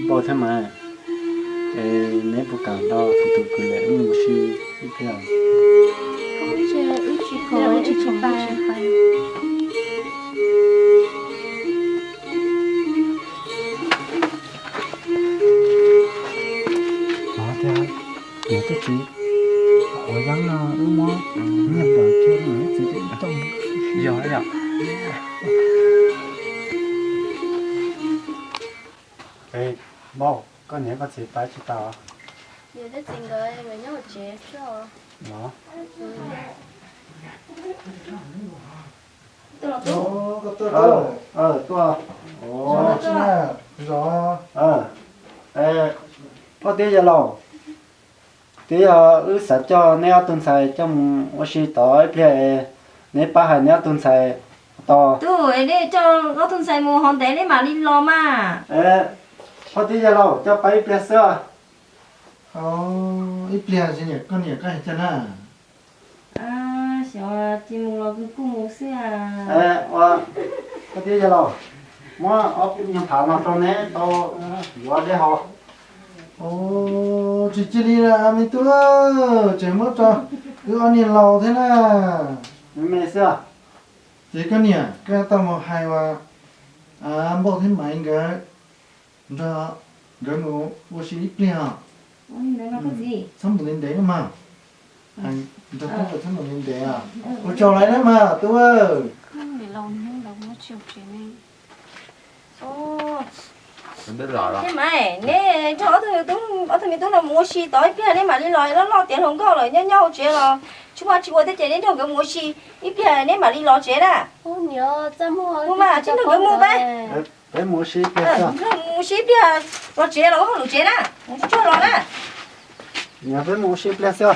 Npauj thiab mas, es neb puas kam nrog kuv tus kwv lawm wb mus ua si ib pliag? Nov tias, nov twb tsis haus yeeb no wb muab nyiaj npawm kiag nws txiv teb coj mus. Yog yom. Npauj, koj niam koj txiv pab tsis tau? Niam thiab txiv nkawd nyob hauv tsev. Tuaj, tuaj. Pog thiab yawg laus, twb yog wb xav coj neb ob tug ntxhais coj mus ua si tod ib pliag es neb pab hais neb ob tug ntxhais tau. Tub, neb coj ob tug ntxhais mus hov ntev neb mam li los mas. Pog thiab yawg laus, coj pab ib pliag xwb. Ib pliag, koj niam koj hais cas na? Xyov, ces mus los kuj mus xwb. Pog thiab yawg laus, muab ob peb nyuag phav no rau neb tau yuav dej haus. Tsis cia li me tub, tseem muab rau wb ob niag laus thiab na. Me xwb. Ces koj niam, koj tau mus hais uas Npauj thiab Maiv nkawd nrog nkawd mus ua si ib pliag. Txhob mus ntev ntev na mas. Nrog tub nkawd txhob mus ntev ntev. Ua tsaug lawm na mas tub. Thiab Maiv, neb nrog ob tug me tub no mus ua si tod ib pliag neb mam li los, loj loj tiav hluas nkauj lawm nyob nyob hauv tsev los tsis muaj tsis ua thiab ces neb nrog nkawd mus ua si ib pliag neb mam li los tsev na. Mus mas, tsis nrog nkawd mus peb. Peb mus ua si ib pliag, mus ua si ib pliag los tsev los ua hauj lwm tsev na, mus tsuag tsuag los na. Niam, peb mus ua si ib pliag xwb.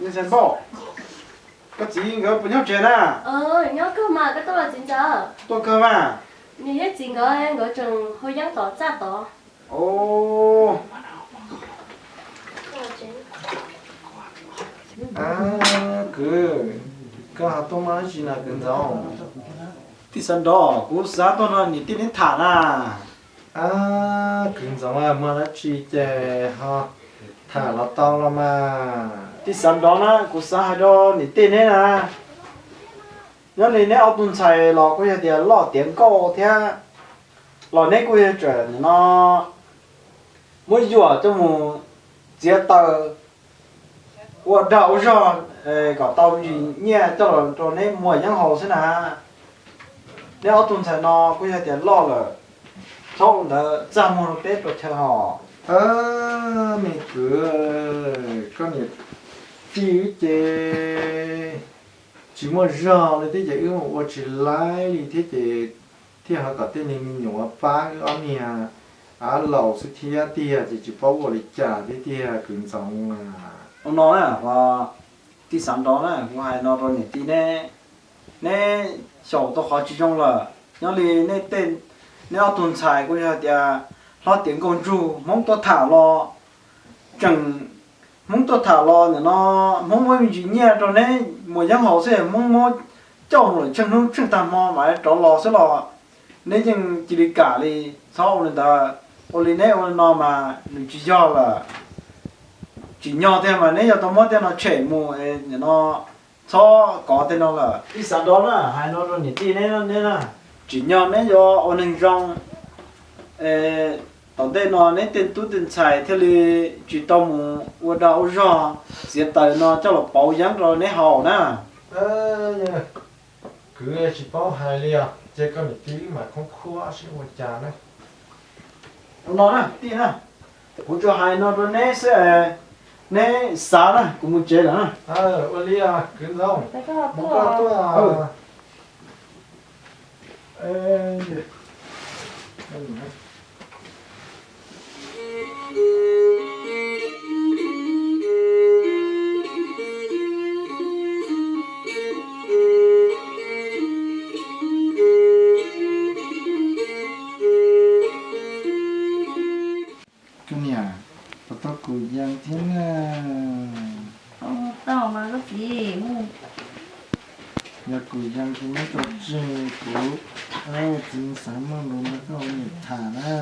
Ntxhais Npauj, koj txiv nkawd puas nyob tsev na? Nyob kawg mas, koj tuaj los txiv ntxawm? Tuaj kawg mas. Niam thiab txiv nkawd, nkawd tseem haus yeeb tom txaj tod. Kwv, koj ho tuaj muaj dab tsi na kwv Ntxoov? Tij Xav Nrov, kuv xav tuaj nrog niam tij neb tham na. Kwv Ntxoov, muaj dab tsi ces ho tham los tau los mas. Tij Xav Nrov na, kuv xav hais rau niam tij neb na, nyob li neb ob tug ntxhais los kuj yog tias loj tiav nkauj thiab los neb kuj yog tseem nim no muab yuam coj mus txiav taws ua dag ua zog kom tau me ntsis nyiaj coj los rau neb muag yeeb haus xwb na. Neb ob tug ntxhais no kuj yog tias loj lawm, txhob ua ntawd txaj muag rau teb rau chaw hos. Me kwv, koj niam tij wb ces tsis muaj zog li thiab ces wb mus ua tsis laib li thiab ces thiaj ho kom tej niag me nyuam pab wb ob niag av laus xwb thiab tiag ces tsis paub ua li cas thiab tiag kwv Ntxoov. Ua no na, tij Xav Nrov na, kuv hais no rau niam tij neb, neb xyaum tau qhov tsis zoo lawm. Nyob li neb tej, neb ob tug ntxhais kuj yog tias hlob tiav nkauj ntsug, Hmoob tuaj tham los tseem, Hmoob tuaj tham los nim no Hmoob muab me ntsis nyiaj rau neb muag yeeb haus xwb, Hmoob muab coj mus lawm tsheej hnub tsheej tag hmo mam rov los xwb los neb yeej cia li kam li. Txhob ua li ntawd, ua li neb ua li no mas nws tsis yog lawm. Tsim nyog tiag mas neb yuav tau muab tej no tshem mus, nim no txhob kov tej no lawm. Tij Xav Nrov na, hais no rau niam tij neb, neb na, tsim nyog neb yuav ua neeg zoo, tom ntej no neb tej tub tej ntxhais thiaj li tsis tau mus ua dag ua zog, txiav taws no coj los pauv yeeb rau neb haus na. Kwv tsis paub hais li os, ces koj niam tij wb mam khoob khuab seb ua cas na. Ua no na tij na, kuv tsuas hais no rau neb xwb, neb xav na, kuv mus tsev lawm na. Ua li kwv Ntxoov, mus koj tuaj. Kuv yees thiab na. Tau mas koj txiv. Yog kuv yees ces nyob tso tseg, kuv txiv xav muaj lus nrog koj ua niam tham na.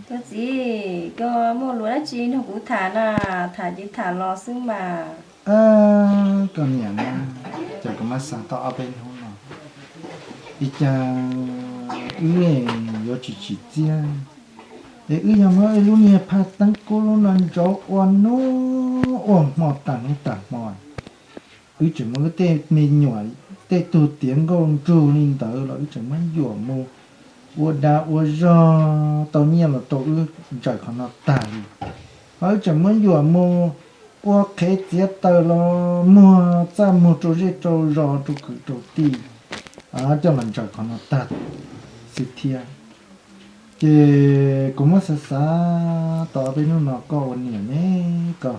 Koj txiv, koj muaj lus dab tsi nrog kuv tham na? Tham ces tham los xwb mas. Koj niam na, ces kuv mam xav tau ob peb hnub no, li cas wb yuav tsis tsim txiaj, es wb yog muab wb lub niag phaj teeb kub lub no ntsauv ua hnub ua hmo tag hnub tag hmo. Wb tseem muab wb tej me nyuam, tej tug tiav nkauj ntsug li ntawd los wb tseem muab yuam mus ua dag ua zog tau nyiaj los rau wb ntsawm qhov no tag li. Ho wb tseem muab yuam mus ua qhev txiav taws los muag txaj muag rau zej rau zos rau kwv rau tij, coj los ntsawm qhov no tag xwb thiab. Ces kuv muab xav xav tau ob peb hnub no koj ua niam ne, koj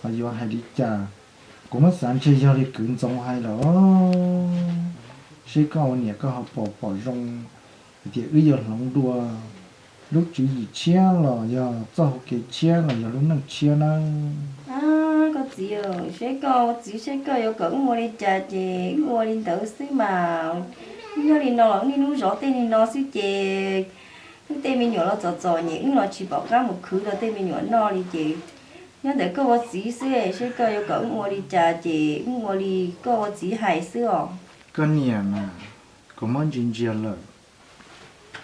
ho yuav hais li cas? Kuv muab xav ntshe yog li kwv Ntxoov hais lawm, seb koj ua niam koj ho pom pom zoo hais tias wb yuav hloov dua lub tswv yim tshiab los yog txoj hau kev tshiab los yog lub neej tshiab nawb. Koj txiv, seb koj ua txiv seb koj yuav kom wb ua li cas ces wb ua li ntawd xwb mas. Wb nyob li no los wb niaj hnub zov tej li no xwb ces wb tej me nyuam los txom txom nyem, wb los tsis pom qab mus khwv rau tej me nyuam noj li ces nyob ntawm koj ua txiv xwb, seb koj yuav kom wb ua li cas ces wb ua li koj ua txiv hais xwb os. Koj niam mas, kuv muab ntsia ntsia lawm,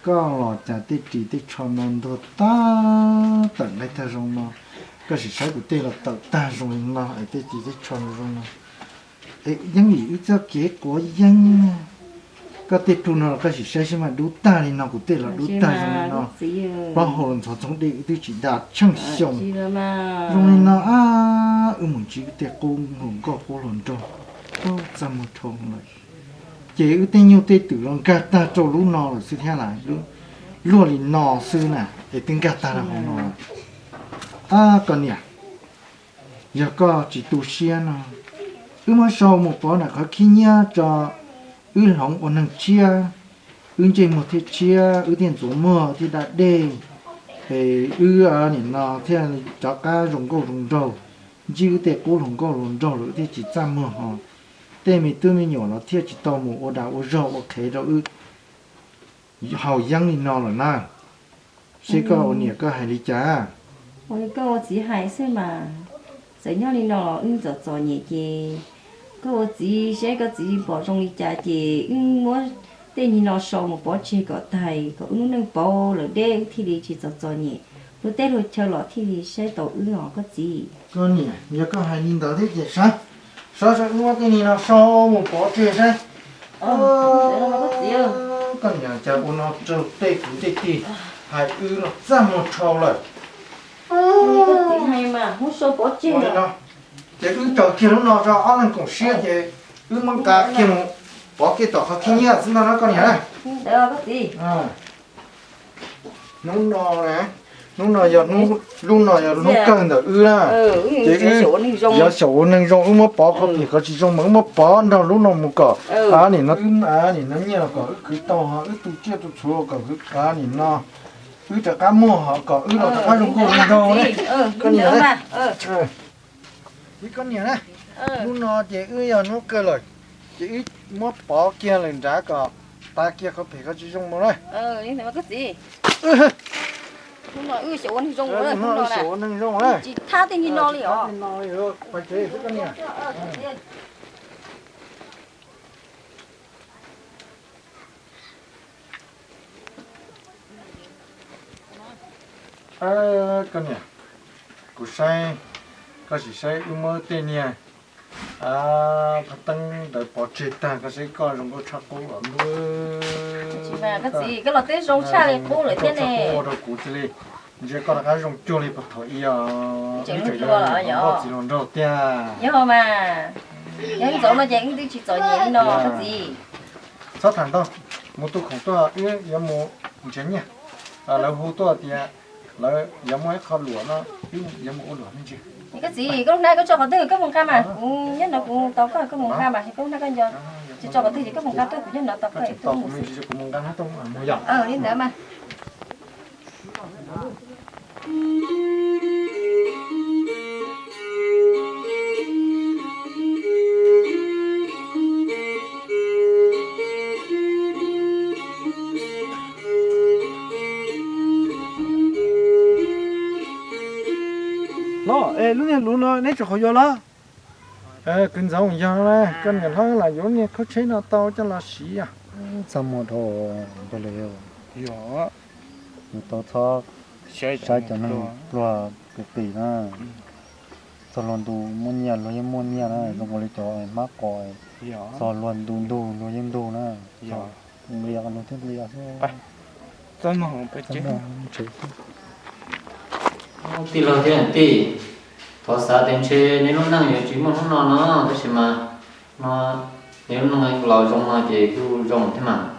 koj los cas tej ris tej tsho no ntuag tag tawm nqaij tag zoo no, koj sim saib kuv tej los tawm tag zoo li no es tej ris tej tsho zoo no. Es yeej vim wb txoj kev quav yeeb, koj tej plhu no los koj sim saib seb mas dub tag li no, kuv tej los dub tag zoo li no, plaub hau los ntxhov txhoov dej wb twb tsis da tsheej xyoo. Zoo li no ab, wb mus ntsib wb tej qub hluas nkauj qub hluas nraug, txaj muag dhau lawm. Ces wb tej nyuj tej twm los nkag tag rau lub no lawm xwb thiab lawm, luaj li no xwb na es twb nkag tag rau hauv no lawm. Ab koj niam, yog koj tsis tu siab no, wb muab sau mus pov nram qhov khib nyiab tso, wb hloov ua neeg tshiab, wb ntsej muag thiaj tshiab, wb thiaj ntxuav muag thiaj da dej, es wb nim no thiaj rov qab zoo nkauj zoo nraug, ntsib wb tej qub hluas nkauj hluas nraug lawm wb thiaj tsis txaj muag ho, tej me tub me nyuam los thiaj tsis tau mus ua dag ua zog ua qhev rau wb haus yeeb li no lawm na. Seb koj ua niam koj hais li cas? Ua li koj ua txiv hais xwb mas. Txawm nyob li no los wb txom txom nyem ces koj ua txiv seb koj txiv pom zoo li cas ces wb muab tej nyuag no sau mus pov tseg kom tag, kom wb lub neej pauv lawm deb wb thiaj li tsis txom txom nyem, luag teb luag chaw los thiaj li saib taus wb os koj txiv. Koj niam, yog koj hais li ntawd thiab ces sawv, sawv sawv wb muab tej nyuag no sau mus pov tseg saib. Koj niam, cas ua no raug tej kwv tej tij hais wb los txaj muag dhau lawm. Ces wb tsaws kiag lub no rau ob leeg koom siab ces wb muab nqa kiag mus pov kiag tom qhov khib nyiab xwb ntag na koj niam na. Hnub no, hnub no yog, lub no yog hnub kawg ntawm wb na. Ces wb yuav xyaum ua neeg zoo, wb muab pov qhov phem qhov tsis zoo mas wb muab pov nrog lub no mus kom nim no, nim no nyiaj los kom wb khwv tau, wb tu tsiaj tu txhuv kom wb, nim no wb rov qab muaj hom kom wb los rov qab zoo nkauj zoo nraug. Koj niam na, hnub no ces wb yog hnub kawg lawm, ces wb muab pov kiag lawm nrad kom tas kiag qhov phem qhov tsis zoo mus na. Hnub no wb xyaum ua neeg zoo na, tsis thab tej nyuag no li os. Koj niam, kuv saib, koj sim saib wb muab tej niag phaj teeb ntawd pov tseg tag, koj saib koj zoo nkauj tshaj qub los ntuj. Koj txiv, koj los twb zoo tshaj li qub lawm thiab ne. Ua rau kuv cia li ntsia koj rov qab zoo cuag li puag thaum ub, ib tseem yog hluas nkauj txiv hluas nraug tiag. Yog mas, yog ntxov no ces wb twb tsis txom nyem li no koj txiv. Txhob tham ntau, mus tu khoom tuaj, wb yuav mus nrhiav nyiaj. Lawv hu tuaj tias lawv yuav muaj ib qho luam no, wb yuav mus ua luam me ntsis. Koj txiv, koj lub hnab koj tso qhov twg koj mus nqa mas, kuv nyob no kuv tos koj, koj mus nqa mas, koj lub hnab koj nco, tsis tso qhov twg ces koj mus nqa tuaj, kuv nyob no tos koj. Kuv mus nqa hnab tuaj mus yom. Li ntawd mas. Lub niag luv no neb tseem qhov yuav los? Kwv Ntxoov, yog koj niam hlob lam yuav lub niag khaub tsheb no tau coj los siv. Txaj muag dhau, yog, tau txhob saib cov neeg pluag pim pim na. Txog luag ntu muaj nyiaj luag yeej muaj nyiaj na, zoo nkaus li cov hmab qos, txog luag ntu ntug luag yeej ntug na. Yog, li luag thiaj li. Tij laug thiab tij, thov xav tias ntshe neb lub neej yuav tsis muaj hnub no no, tab sis mas no neb lub neej los zoo no ces kuj zoo thiab mas.